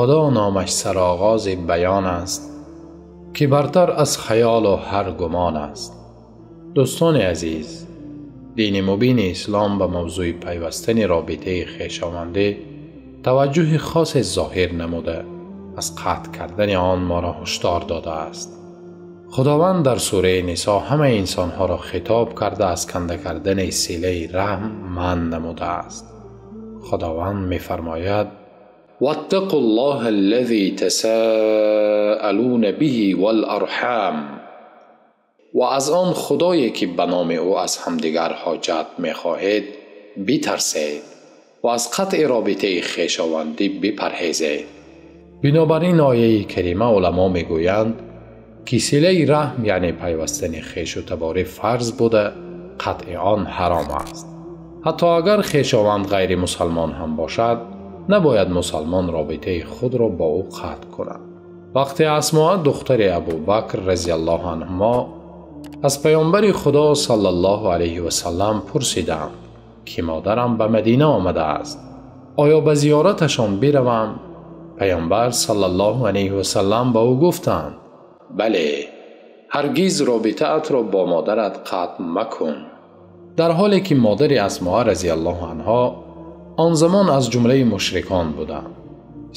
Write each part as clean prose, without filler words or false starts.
Худо номаш сарогози баён аст, ки бартар аз хаёлу ҳар гумон аст. Дӯстони азиз, дини мубини ислом ба мавзӯи пайвастани робитаи хешовандӣ таваҷҷӯҳи хосе зоҳир намуда, аз қатъ кардани он моро ҳушдор додааст. Худованд дар сураи Нисо ҳамаи инсонҳоро хитоб карда, аз канда кардани силаи раҳм манъ намудааст. Худованд мефармояд: واتقوا الله الذي تساءلون به والأرحام. Ва аз он Худое ки ба номи ӯ аз ҳамдигар ҳоҷат мехоҳед битарсед ва аз қатъи робитаи хешовандӣ бипарҳезед. Бинобар ин ояи карима уламо мегӯянд, ки силаи раҳм, яъне пайвастани хешу таборӣ, фарз буда, қатъи он ҳаром аст. Ҳатто агар хешованд ғайримусалмон ҳам бошад, набояд мусалмон робитаи худро бо ӯ қатъ кунад. Вақте Асмоа духтари Абубакр разияллоҳу анҳумо аз паёмбари Худо саллаллоҳу алайҳи васаллам пурсиданд, ки модарам ба Мадина омадааст, оё ба зиёраташон биравам? Паёмбар саллаллоҳу алайҳи васаллам ба ӯ гуфтанд: бале, ҳаргиз робитаатро бо модарат қатъ макун. Дар ҳоле ки модари Асмоа разияллоҳу анҳо он замон аз ҷумлаи мушрикон буданд.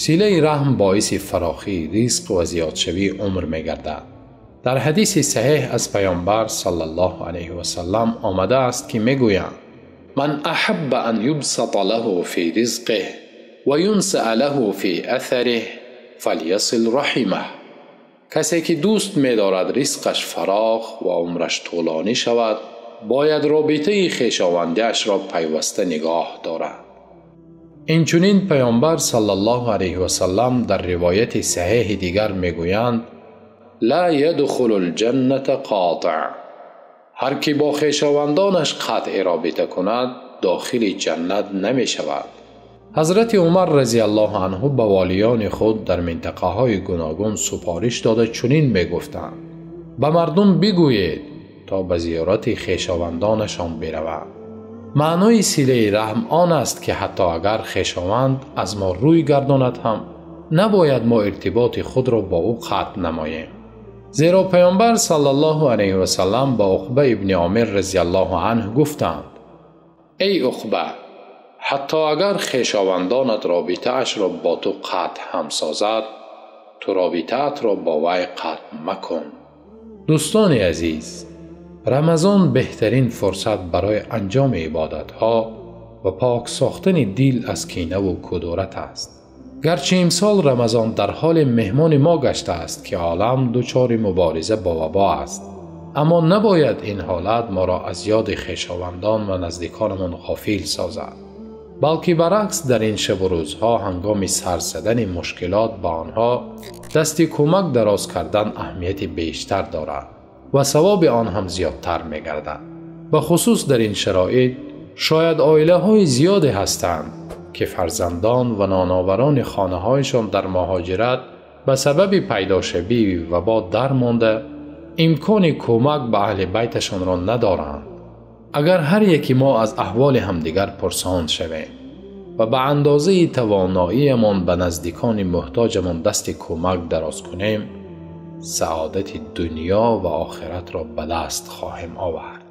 Силаи раҳм боиси фарохии ризқ ва зиёдшавии умр мегардад. Дар ҳадиси саҳеҳ аз паёмбар саллаллоҳу алайҳи васаллам омадааст, ки мегӯянд: ман аҳабба ан юбсата лаҳу фи ризқиҳ ва юнсаа лаҳу фи аҫариҳ фалйасил раҳимаҳ. Касе ки дӯст медорад ризқаш фарох ва умраш тӯлонӣ шавад, бояд робитаи хешовандиашро пайваста нигоҳ дорад. Инчунин паёмбар саллаллоҳу алайҳи васаллам дар ривояти саҳеҳи дигар мегӯянд: ла ядхулул ҷанната қотеъ. Ҳар ки бо хешовандонаш қатъи робита кунад, дохили ҷаннат намешавад. Ҳазрати Умар разияллоҳу анҳу ба волиёни худ дар минтақаҳои гуногун супориш дода чунин мегуфтанд: ба мардум бигӯед то ба зиёрати хешовандонашон бираванд. Маънои силаи раҳм он аст, ки ҳатто агар хешованд аз мо рӯй гардонад ҳам, набояд мо иртиботи худро бо ӯ қатъ намоем. Зеро паёмбар саллаллоҳу алайҳи васаллам ба Уқба ибни Омир разияллоҳу анҳу гуфтанд: эй Уқба, ҳатто агар хешовандонат робитаашро бо ту қатъ ҳам созад, ту робитаатро бо вай қатъ макун. Дӯстони азиз, Рамазон беҳтарин фурсат барои анҷоми ибодатҳо ва пок сохтани дил аз кинаву кудурат аст. Гарчи имсол Рамазон дар ҳоли меҳмони мо гаштааст, ки олам дучори мубориза бо вабо аст, аммо набояд ин ҳолат моро аз ёди хешовандон ва наздиконамон ғофил созад, балки баръакс дар ин шабу рӯзҳо ҳангоми сар задани мушкилот ба онҳо дасти кӯмак дароз кардан аҳамияти бештар дорад ва савоби он ҳам зиёдтар мегардад. Ба хусус дар ин шароит шояд оилаҳои зиёде ҳастанд, ки фарзандон ва ноноварони хонаҳояшон дар муҳоҷират ба сабаби пайдошавии вабо дармонда, имкони кӯмак ба аҳли байташонро надоранд. Агар ҳар яки мо аз аҳволи ҳамдигар пурсон шавем ва ба андозаи тавоноиямон ба наздикони муҳтоҷамон дасти кӯмак дароз кунем, саодати дунё ва охиратро ба даст хоҳем овард.